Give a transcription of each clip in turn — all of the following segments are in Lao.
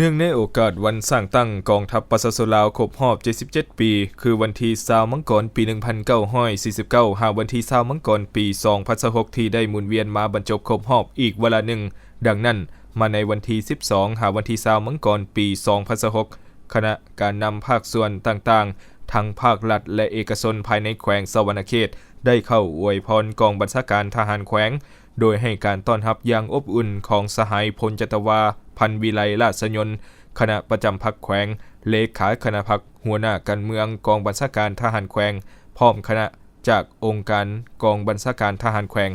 ເນື່ອງໃນໂອກາດວັນສ້າງຕັ້ງກອງທັບປະຊາຊົນລາວຄົບຮອບເຈັດສິບເຈັດປີ ຄືວັນທີຊາວມັງກອນປີໜຶ່ງພັນເກົ້າຮ້ອຍສີ່ສິບເກົ້າ ຫາວັນທີຊາວມັງກອນປີສອງພັນຊາວຫົກ ທີ່ໄດ້ໝູນວຽນມາບັນຈົບຄົບຮອບອີກວາລະໜຶ່ງ. ດັ່ງນັ້ນ, ມາໃນວັນທີສິບສອງ ຫາວັນທີຊາວມັງກອນປີສອງພັນຊາວຫົກ ຄະນະການນຳພາກສ່ວນຕ່າງໆ ທັງພາກລັດ ແລະ ເອກະຊົນພາຍໃນແຂວງສະຫວັນນະເຂດ ໄດ້ເຂົ້າອວຍພອນກອງບັນຊາການທະຫານແຂວງ ໂດຍໃຫ້ການຕ້ອນຮັບຢ່າງອົບອຸ່ນຂອງສະຫາຍ ພົນຈັດຕະວາ ພັນວິໄລ ລາຊະຍົນ ຄະນະປະຈຳພັກແຂວງ, ເລຂາຄະນະພັກ, ຫົວໜ້າການເມືອງກອງບັນຊາການທະຫານແຂວງ ພ້ອມຄະນະຈາກອົງການກອງບັນຊາການທະຫານແຂວງ.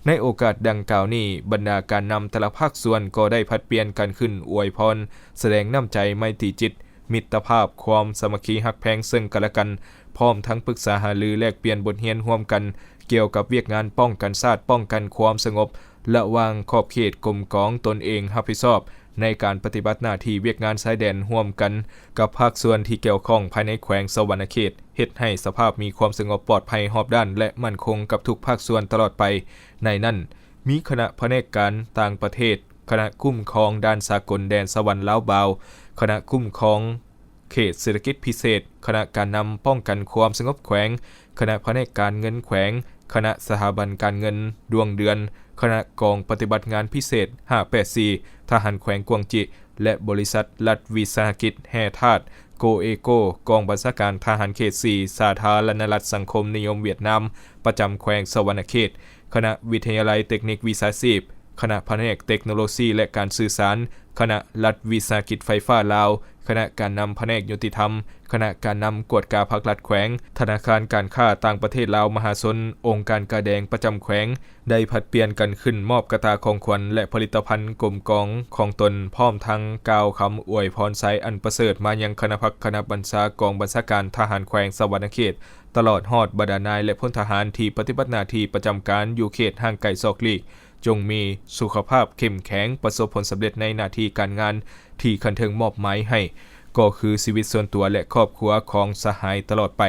ໃນໂອກາດດັ່ງກ່າວນີ້, ບັນດາການນຳແຕ່ລະພາກສ່ວນກໍໄດ້ຜັດປ່ຽນກັນຂຶ້ນອວຍພອນ, ສະແດງນ້ຳໃຈໄມຕີຈິດ, ມິດຕະພາບ, ຄວາມສາມັກຄີຮັກແພງເຊິ່ງກັນແລະກັນ, ພ້ອມທັງປຶກສາຫາລືແລກປ່ຽນບົດຮຽນຮ່ວມກັນ ກ່ຽວກັບວຽກງານປ້ອງກັນຊາດ, ປ້ອງກັນຄວາມສະຫງົບ ລະຫວ່າງຂອບເຂດກົມກອງຕົນເອງຮັບຜິດຊອບ ໃນການປະຕິບັດໜ້າທີ່ວຽກງານຊາຍແດນຮ່ວມກັນກັບພາກສ່ວນທີ່ກ່ຽວຂ້ອງພາຍໃນແຂວງສະຫວັນນະເຂດ, ເຮັດໃຫ້ສະພາບມີຄວາມສະຫງົບປອດໄພຮອບດ້ານ ແລະ ໝັ້ນຄົງກັບທຸກພາກສ່ວນຕະຫຼອດໄປ. ໃນນັ້ນ, ມີຄະນະພະແນກການຕ່າງປະເທດ, ຄະນະຄຸ້ມຄອງດ່ານສາກົນແດນສະຫວັນລາວບາວ, ຄະນະຄຸ້ມຄອງເຂດເສດຖະກິດພິເສດ, ຄະນະການນຳປ້ອງກັນຄວາມສະຫງົບແຂວງ, ຄະນະພະແນກການເງິນແຂວງ, ຄະນະສະຖາບັນການເງິນດວງເດືອນ, ຄະນະກອງປະຕິບັດງານພິເສດຫ້າແປດສີ່ ທະຫານແຂວງກວາງຈິ ແລະ ບໍລິສັດລັດວິສາຫະກິດແຮ່ທາດ ໂກເອໂກ ກອງບັນຊາການທະຫານເຂດສີ່ ສາທາລະນະລັດສັງຄົມນິຍົມຫວຽດນາມ ປະຈຳແຂວງສະຫວັນນະເຂດ, ຄະນະວິທະຍາໄລເຕັກນິກວິຊາຊີບ, ຄະນະພະແນກເຕັກໂນໂລຊີ ແລະ ການສື່ສານ, ຄະນະລັດວິສາຫະກິດໄຟຟ້າລາວ, ຄະນະການນຳພະແນກຍຸຕິທຳ, ຄະນະການນຳກວດກາພັກລັດແຂວງ, ທະນາຄານການຄ້າຕ່າງປະເທດລາວມະຫາຊົນ, ອົງການກາແດງປະຈຳແຂວງ ໄດ້ຜັດປ່ຽນກັນຂຶ້ນມອບກະຕ່າຂອງຂວັນ ແລະ ຜະລິດຕະພັນກົມກອງຂອງຕົນ, ພ້ອມທັງກ່າວຄຳອວຍພອນໄຊອັນປະເສີດມາຍັງຄະນະພັກຄະນະບັນຊາກອງບັນຊາການທະຫານແຂວງສະຫວັນນະເຂດ, ຕະຫຼອດຮອດບັນດານາຍ ແລະ ພົນທະຫານທີ່ປະຕິບັດໜ້າທີ່ປະຈຳການຢູ່ເຂດຫ່າງໄກສອກຫຼີກ, ຈົ່ງມີສຸຂະພາບເຂັ້ມແຂງ, ປະສົບຜົນສຳເລັດໃນໜ້າທີ່ການງານທີ່ຂັ້ນເທິງມອບໝາຍໃຫ້, ກໍຄືຊີວິດສ່ວນຕົວ ແລະ ຄອບຄົວຂອງສະຫາຍຕະຫຼອດໄປ.